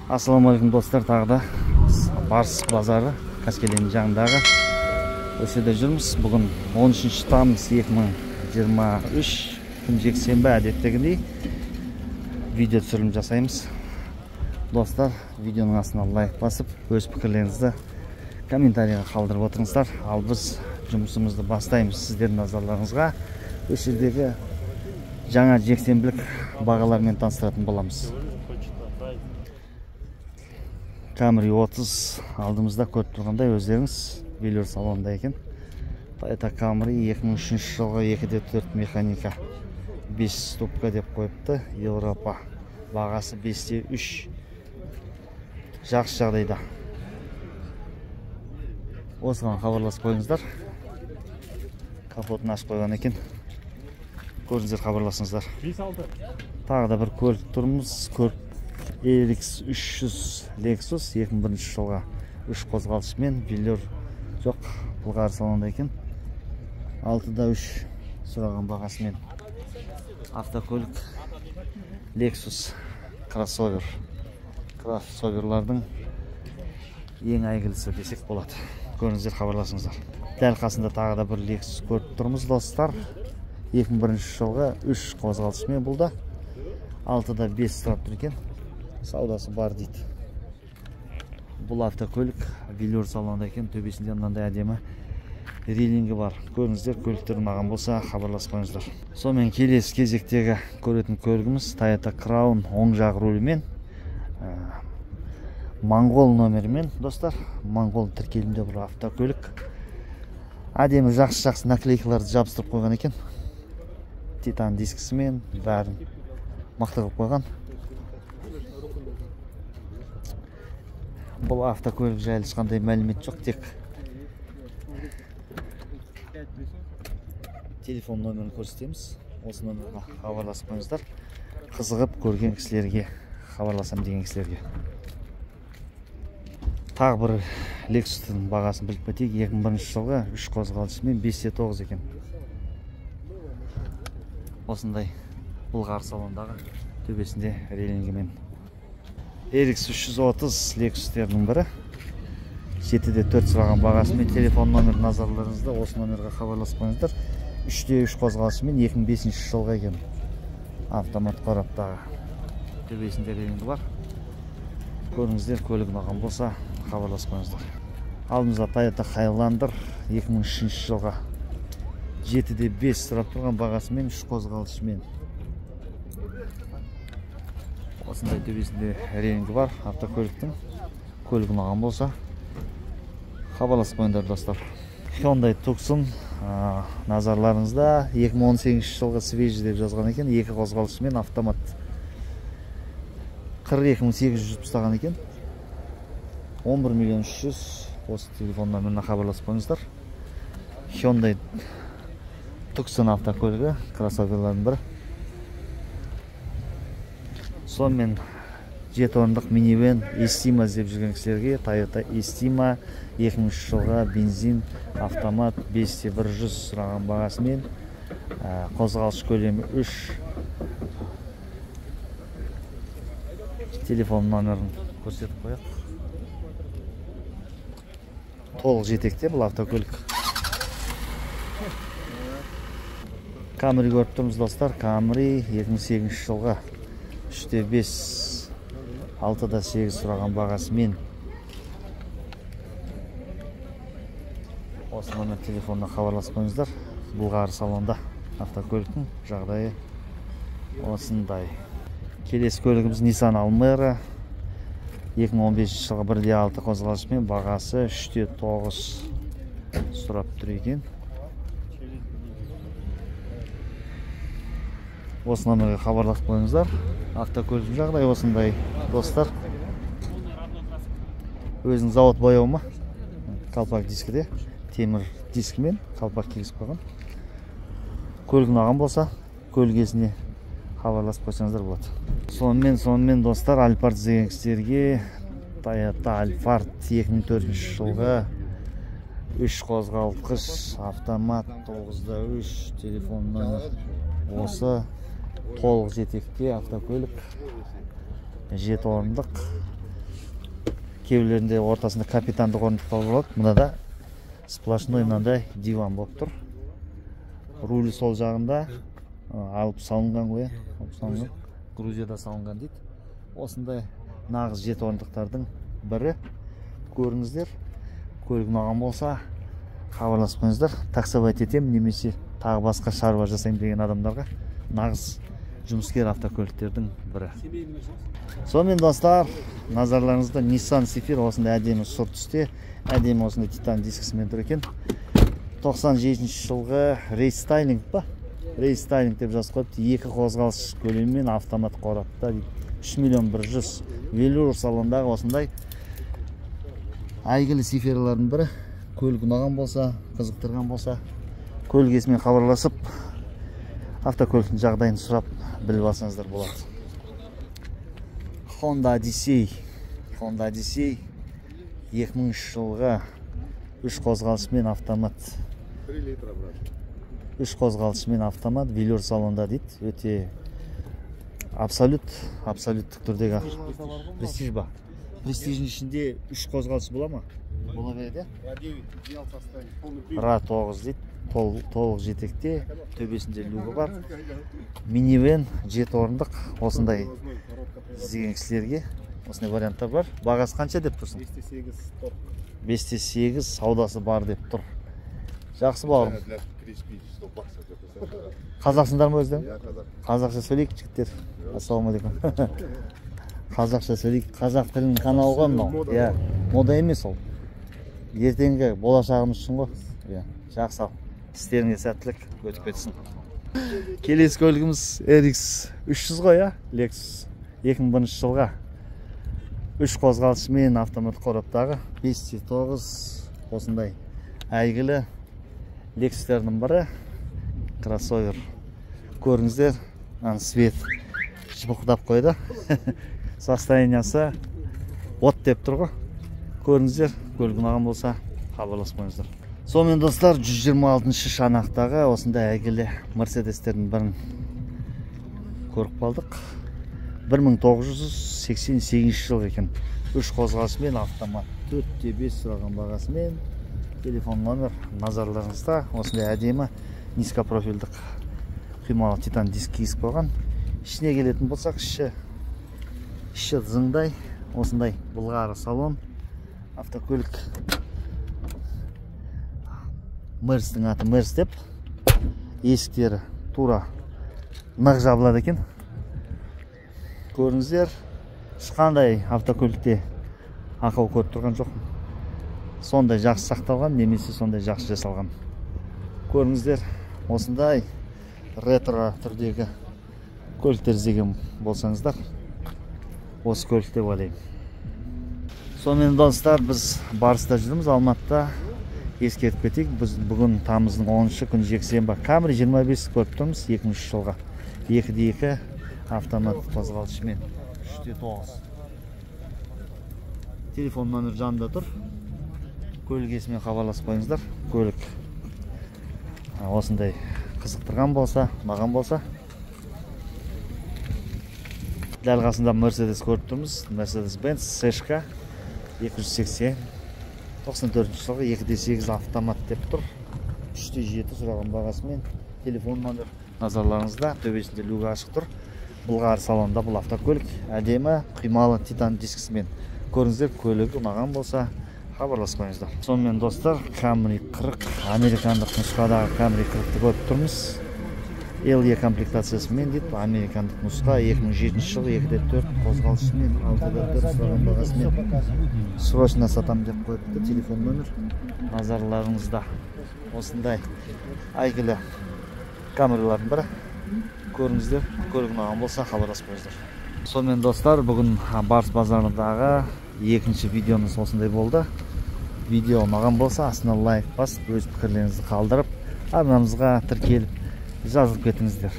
Ассалаумағалейкум достар, тағы да Барыс базары Қаскелеңнің жанындағы осы жерде жүрміз. Бүгін 13 тамыз 2023 күн жексенбі, әдеттегідей видео түсірілім жасаймыз. Достар, видеоның астына лайк басып, өз пікірлеріңізді комментарийға қалдырып отырыңыздар. Ал біз жұмысымызды бастаймыз. Сіздердің назарларыңызға осы жердегі жаңа жексенбілік бағалармен таныстыратын боламыз. Camry 30 алдымызда көріп тұрғандай өздеріңіз велюр салонында екен. Toyota Camry 2003 жылғы 2.4 механика 5 ступка деп қойыпты. Европа бағасы 5.3, жақсы жағдайда. Осыған хабарласып қойыңыздар. Капотын ашып қойған екен. Көріңіздер, хабарласыңыздар. Тағы да бір көлік тұрмыз. Көріп RX 300 Lexus 2001 жылға 3 қозғалысымен, велюр жоқ, былғары салонда екен. 6.3 сұраған бағасымен. Автокөлік Lexus кроссовер. Кроссоверлардың ең әйгілісі десек болады. Көріңіздер, хабарласыңыздар. Дәл қасында тағы да бір Lexus көріп тұрмыз достар. 2001 жылғы 3 қозғалысымен, бұл да 6.5 сұрап тұр екен. Саудасы бар дейді. Бұл автокөлік велюр салонында екен, төбесінде мынандай әдемі рейлингі бар. Көріңіздер, көліктер ұнаған болса хабарласып қойыңыздар. Сонымен келесі кезектегі көретін көлігіміз Toyota Crown оң жақ рулімен, моңғол номерімен достар. Моңғол тіркелімде бір автокөлік. Әдемі жақсы-жақсы наклейкаларды жабыстырып қойған екен. Титан дискісімен бәрін мықты қылып қойған. Бұл автокөлік жайлы ешқандай мәлімет жоқ, тек телефон номерін көрсетеміз. Осы номерға хабарласып қойыңыздар. Қызығып көрген кісілерге, хабарласам деген кісілерге. Тағы бір Lexus'тың бағасын біліп кетейік. 2001 жылғы 3 қозғалысымен 5.9 екен. Осындай былғары салондағы, төбесінде рейлингімен. RX 330 Lexus'тердің бірі. 7.4 сұраған бағасымен. Телефон номер назарларыңызда, осы номерге хабарласып қойыңыздар. 3.3 қозғалысымен 2005 жылғы екен. Автомат қораптағы, төбесінде рейлингі бар. Көріңіздер, көлік ұнаған болса хабарласып қойыңыздар. Алдымызда Toyota Highlander 2003 жылғы 7.5 сұрап тұрған бағасымен, 3 қозғалысымен. Осындай төбесінде рейлингі бар автокөліктің. Көлік ұнаған болса хабарласып қойыңдар достар. Hyundai Tucson назарларыңызда, 2018 жылғы свежий деп жазған екен, 2 қозғалысымен автомат. 42 800 ұстаған екен. 11 миллион 300. Осы телефон номеріне хабарласып қойыңыздар. Hyundai Tucson автокөлігі кроссоверлардың бірі. Сонымен 7 орындық минивэн Estima іздеп жүрген кісілерге Toyota Estima 2003 жылғы бензин автомат 5.100 сұраған бағасымен, қозғалыс көлемі 3. Телефон номерін көрсетіп қояйық. Толық жетекте бұл автокөлік. Camry көріп тұрмыз достар. Camry 2008 жылғы 3.5, 6.8 сұраған бағасымен. Осы номер телефонына хабарласып қойыңыздар. Былғары салонда автокөліктің жағдайы осындай. Келесі көлігіміз Nissan Almera 2015 жылғы 1.6 қозғалысымен, бағасы 3.9 сұрап тұр екен. Осы номерге хабарласып қойыңыздар. Автокөліктің жағдайы осындай достар. Өзінің зауыт бояуы ма? Қалпақ дискіде, темір дискімен қалпақ кигізіп қойған. Көлік ұнаған болса, көлік иесіне хабарласып қойсаңыздар болады. Сонымен достар, Альфард іздеген кісілерге Toyota Alphard 2004 жылғы 3 қозғалтқыш автомат 9.3, телефон номер осы, толық жетекте автокөлік, 7 орындық. Кейбіреулерінде ортасында капитандық орындықтар болады. Мынада сплошной мынандай диван болып тұр. Рулі сол жағында алып салынған ғой, алып салынған. Грузияда салынған дейді. Осындай нағыз 7 орындықтардың бірі. Көріңіздер, көлік ұнаған болса хабарласып қойыңыздар. Таксовать етемін немесе тағы басқа шаруа жасаймын деген адамдарға нағыз жұмыскер автокөліктердің бірі. Сонымен достар, назарларыңызда Nissan Cefiro осындай әдемі сұр түсте, әдемі осындай титан дискісімен тұр екен. 97 жылғы рестайлинг па? Рестайлинг деп жазып қойыпты. 2 қозғалыс көлемімен автомат қорапта дейді. 3 100 000. Велюр салондағы осындай әйгілі Cefirolардың бірі. Көлік ұнаған болса, қызықтырған болса, көлік иесімен хабарласып, автокөліктің жағдайын сұрап біліп алсаңыздар болады. Honda Odyssey. Honda Odyssey 2003 жылғы 3 қозғалысымен автомат. 3 литра, брат. 3 қозғалысымен автомат, велюр салонда дейді. Өте абсолюттік түрдегі престиж ба? Престиждің ішінде 3 қозғалыс бола ма? Бола береді. Ра 9 дейді. Толық жетекте, төбесінде люгі бар. Минивен 7 орындық, осындай іздеген кісілерге осындай варианттар бар. Бағасы қанша деп тұрсың? 5,8 торг. 5,8 саудасы бар деп тұр. Жақсы бауырым. Қазақсыңдар ма өздерің? Қазақша сөйлейік жігіттер. Ассалаумағалейкум. Қазақша сөйлейік. Қазақ тілінің каналы ғой мынау. Иә, мода емес ол. Ертеңгі болашағымыз үшін ғой. Иә, жақсы ал. Істеріңе сәттілік, өтіп кетсін. Келесі көлігіміз RX 300 ғой, иә? Lexus 2001 жылға. 3 қозғалысымен автомат қораптағы 5,9 осындай әйгілі Lexus'тердің бірі. Кроссовер. Көріңіздер, ана свет жыбықдап қойды. Состояниясы от деп тұр ғой. Көріңіздер, көлік ұнаған болса хабарласып қойыңыздар. Сонымен достар, 126-шы шанақтағы осындай әйгілі Мерседестердің бірін көріп қалдық. 1988 жыл екен. 3 қозғалысымен автомат, 4,5 сұраған бағасымен. Телефон номер назарларыңызда. Осындай әдемі низкопрофильдік құймалы титан диск киісіп қойған. Ішіне келетін болсақ, іші зыңдай, осындай былғары салон. Автокөлік Мерстің аты Мерс деп, есіктері тура нық жабылады екен. Көріңіздер, ешқандай автокөлікте ақау көріп тұрған жоқпын. Сондай жақсы сақталған, немесе сондай жақсы жасалған. Көріңіздер, осындай ретро түрдегі көліктер іздеген болсаңыздар, осы көлік деп ойлаймын. Сонымен достар, біз Барыста жүрміз, Алматыда. Ескертіп кетейік, біз бүгін тамыздың 10-шы күн жексенбі. Camry 25 көріп тұрмыз, 2003 жылға. 2,2 автомат қозғалтқышымен 3,9. Телефон номер жанында тұр. Көлік иесімен хабарласып қойыңыздар. Көлік осындай қызықтырған болса, ұнаған болса. Дәл қасында Mercedes көріп тұрмыз. Mercedes-Benz C-шка 280. 94 жылғы 2,8 автомат деп тұр. 3,7 сұраған бағасымен. Телефон номер назарларыңызда. Төбесінде люгі ашық тұр. Былғары салонда бұл автокөлік әдемі құймалы титан дискісімен. Көріңіздер, көлігі ұнаған болса хабарласып қойыңыздар. Сонымен достар, Camry 40, американдық нұсқадағы Camry 40-ты көріп тұрмыз. LE комплектациясымен дейді, американдық нұсқа 2007 жылғы 2,4 қозғалысымен 6,4 сұраған бағасымен срочно сатам деп қойыпты. Телефон номер назарларыңызда. Осындай әйгілі Camry'лардың бірі. Көріңіздер, көлік ұнаған болса хабарласып қойыңыздар. Сонымен достар, бүгін Барыс базарындағы екінші видеомыз осындай болды. Видео ұнаған болса астына лайк басып, өз пікірлеріңізді қалдырып, арнамызға тіркеліп жазылып кетіңіздер.